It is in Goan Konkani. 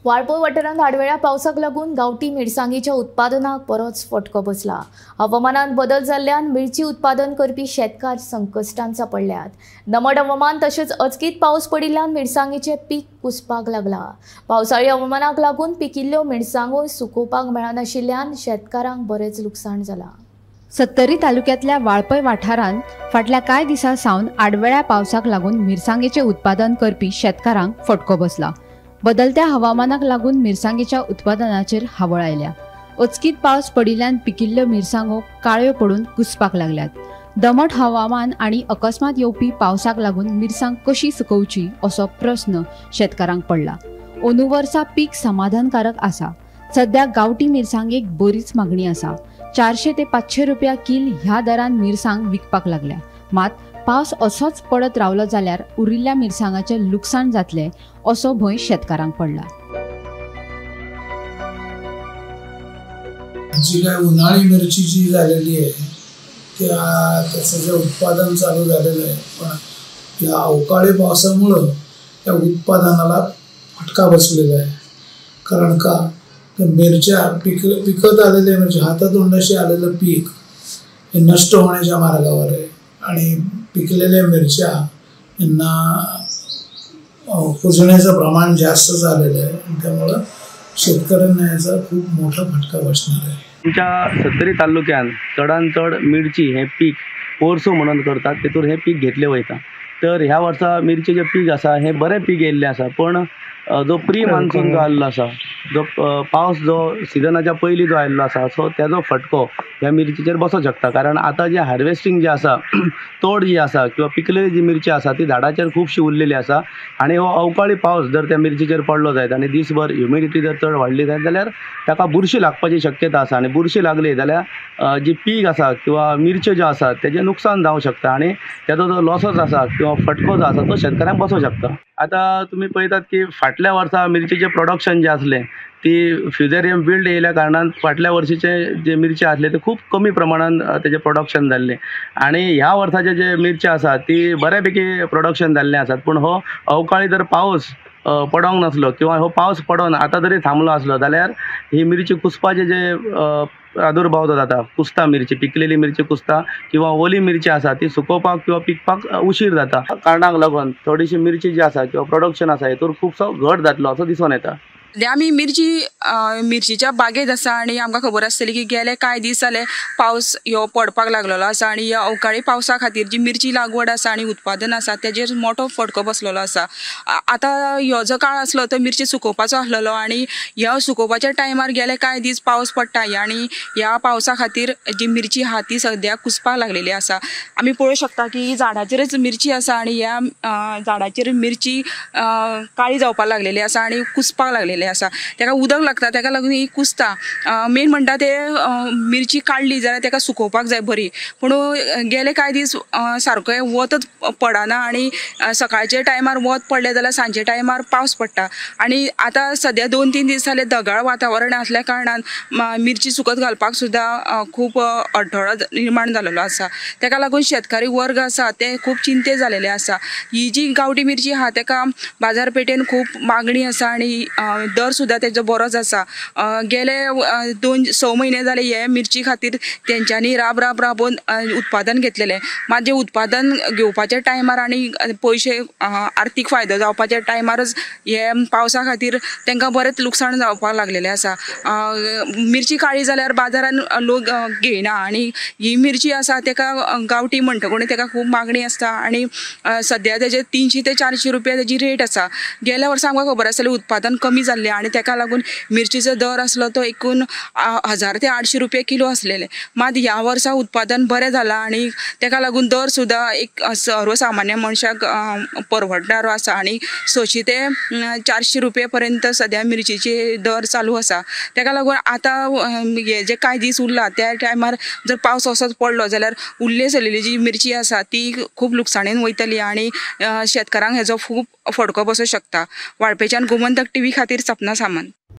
वाळपय वाठारांत आडवेळ्या पावसाक लागून गांवठी मिरसांगेच्या उत्पादनाक बरोच फटको बसला। हवामानात बदल जाल्ल्यान मिरची उत्पादन करपी शेतकार संकश्टांत सांपडल्यात। दमट हवामान तशेंच अचकीत पावस पडिल्ल्यान मिरसांगेचें पीक कुसपाक लागला। पावसाळी हवामानाक लागून पिकिल्ल्यो मिरसांगो सुकोवपाक मेळनाशिल्ल्यान शेतकारांक बरेंच लुकसाण जालां। सत्तरी तालुक्यातल्या वाळपय वाठारांत फाटल्या कांय दिसां सावन आडवेळ्या पावसाक लागून मिरसांगेचें उत्पादन करपी शेतकारांक फटको बसला। बदलत्या हवामानाक लागून मिरसांगेच्या उत्पादनाचेर हावळ आयल्या। अचकीत पावस पडिल्ल्यान पिकिल्ल्यो मिरसांगो काळ्यो पडून कुसपाक लागल्यात। दमट हवामान आनी अकस्मात येवपी पावसाक लागून मिरसांग कशी सुकोवची असो प्रस्न शेतकारांक पडला। अंदू वर्सा पीक समाधानकारक आसा। सध्या गांवठी मिरसांगेक बरीच मागणी आसा। 400 ते 500 रुपया कील ह्या दरान मिरसांग विकपाक लागल्या। मात पावस असोच पडत रावलो जाल्यार उरिल्ल्या मिरसांगाचें लुकसाण जातलें असो भंय शेतकारांक पडला। जी काय उन्हाळी मिरची जी झालेली आहे त्या त्याचं जे उत्पादन चालू झालेलं आहे, पण या अवकाळी पावसामुळं त्या उत्पादनाला फटका बसलेला आहे। कारण का तर मिरच्या पिकत आलेल्या म्हणजे हातातोंडाशी आलेलं पीक हे नष्ट होण्याच्या मार्गावर आहे आणि पिकलेल्या मिरच्या यांना कुजण्याचं प्रमाण जास्त झालेलं आहे, त्यामुळं शेतकऱ्यांना याचा खूप मोठा फटका बसणार आहे। आमच्या सत्तरी तालुक्यान चडान चड मिरची हे पीक पोरसो म्हणून करतात, तेतूर हे पीक घेतले वयता। तर ह्या वर्सा मिरचेचें पीक आसा हें बरें पीक येयल्लें आसा, पण जो प्री मान्सून जो आयल्लो आसा, जो पावस जो सिजनाच्या पयलीं जो आयल्लो आसा, सो तेजो फटको ह्या मिरचीचेर बसोंक शकता। कारण आतां जें हार्वेस्टींग जें आसा, तोड जी आसा किंवा पिकलेली जी मिरची आसा ती झाडाचेर खुबशी उरलेली आसा आनी हो अवकाळी पावस जर त्या मिरचीचेर पडलो जायत आनी दीसभर ह्युमिडिटी जर चड वाडली जायत जाल्यार ताका बुरशी लागपाची शक्यता आसा आनी बुरशी लागली जाल्यार जी पीक आसा किंवा मिरच्यो ज्यो आसा तेजें नुकसान जावंक शकता आनी तेजो जो लॉसच आसा किंवा फटको जो आसा तो शेतकऱ्यांक बसोंक शकता। आतां तुमी पळयतात की फाटल्या वर्सा मिरचीचें प्रोडक्शन जें आसलें ती फ्युजेरियम विल्ड येयल्या कारणान फाटल्या वर्सीचे जे मिरची आसले ते खूब कमी प्रमाणान तेजें प्रोडक्शन जाल्लें आनी ह्या वर्साचे जे मिरची आसा ती बऱ्यापैकी प्रोडक्शन जाल्लें आसात। पूण हो अवकाळी जर पावस पडोंक नासलो किंवा हो पावस पडोन आतां जरी थांबलो आसलो जाल्यार ही मिरची कुसपाचे जे प्रादुर्भाव जो जाता, कुसता मिरची, पिकलेली मिरची कुसता किंवा ओली मिरची आसा ती सुकोवपाक किंवा पिकपाक उशीर जाता। कारणाक लागून थोडीशी मिरची जी आसा किंवा प्रोडक्शन आसा हेतूर खुबसो घट जातलो असो दिसून येता। आमी मिरचीच्या बागेत आसा आनी आमकां खबर आसतली की गेले कांय दीस जाले पावस ह्यो पडपाक लागलेलो आसा आनी ह्या अवकाळी पावसा खातीर जी मिरची लागवड आसा आनी उत्पादन आसा तेजेर मोठो फटको बसलेलो आसा। आतां ह्यो जो काळ आसलो तो मिरची सुकोवपाचो आसलेलो आनी ह्या सुकोवपाच्या टायमार गेले कांय दीस पावस पडटा आनी ह्या पावसा खातीर जी मिरची आहा ती सद्या कुसपाक लागलेली आसा। आमी पळोवंक शकता की झाडाचेरच मिरची आसा आनी ह्या झाडाचेर मिरची काळी जावपाक लागलेली आसा आनी कुसपाक लागलेली आसा। तेका उदक लागता, तेका लागून ही कुसता। मेन म्हणटा ते मिरची काडली जाल्यार तेका सुकोवपाक जाय बरी, पूण गेले कांय दीस सारकें वतच पडना आनी सकाळच्या टायमार वत पडलें जाल्यार सांजे टायमार पावस पडटा आनी आतां सद्या 2-3 दीस जाले ढगाळ वातावरण आसल्या कारणान मिरची सुकत घालपाक सुद्दां खूब अडथळो निर्माण जालेलो आसा। तेका लागून शेतकारी वर्ग आसा ते खूब चिंते जालेले आसा। ही जी गांवठी मिरची आहा तेका बाजारपेठेन खूब मागणी आसा आनी दर सुद्दां तेजो बरोच आसा। गेले 2-6 म्हयने जाले हे मिरची खातीर तेंच्यांनी राब राब राबोवन उत्पादन घेतलेलें, मात जें उत्पादन घेवपाच्या टायमार आनी पयशे आर्थीक फायदो जावपाच्या टायमारच हे पावसा खातीर तेंकां बरेंच लुकसाण जावपाक लागलेलें आसा। मिरची काळी जाल्यार बाजारान लोक घेयना आनी ही मिरची आसा तेका गांवठी म्हणटकूच तेका खूब मागणी आसता आनी सद्या तेजे 300 ते 400 रुपया तेजी रेट आसा। गेल्या वर्सा आमकां खबर आसलें उत्पादन कमी जाल्लें आनी तेका लागून मिरचीचो दर आसलो तो एकूण 1000 ते 800 रुपया किलो आसलेले, मात ह्या वर्सा उत्पादन बरें जालां आनी तेका लागून दर सुद्दां एक सर्वसामान्य मनशाक परवडणारो आसा आनी 600 ते 400 रुपया पर्यंत सद्या मिरचीचे दर चालू आसा। तेका लागून आतां हे जे कांय दीस उरला त्या टायमार जर पावस असोच पडलो जाल्यार उरले सरलेली जी मिरची आसा ती खूब लुकसाणेन वयतली आनी शेतकारांक हेजो खूब फटको बसूंक शकता। वाळपेच्यान गोमंतक टीव्ही खातीर सपना सामंत।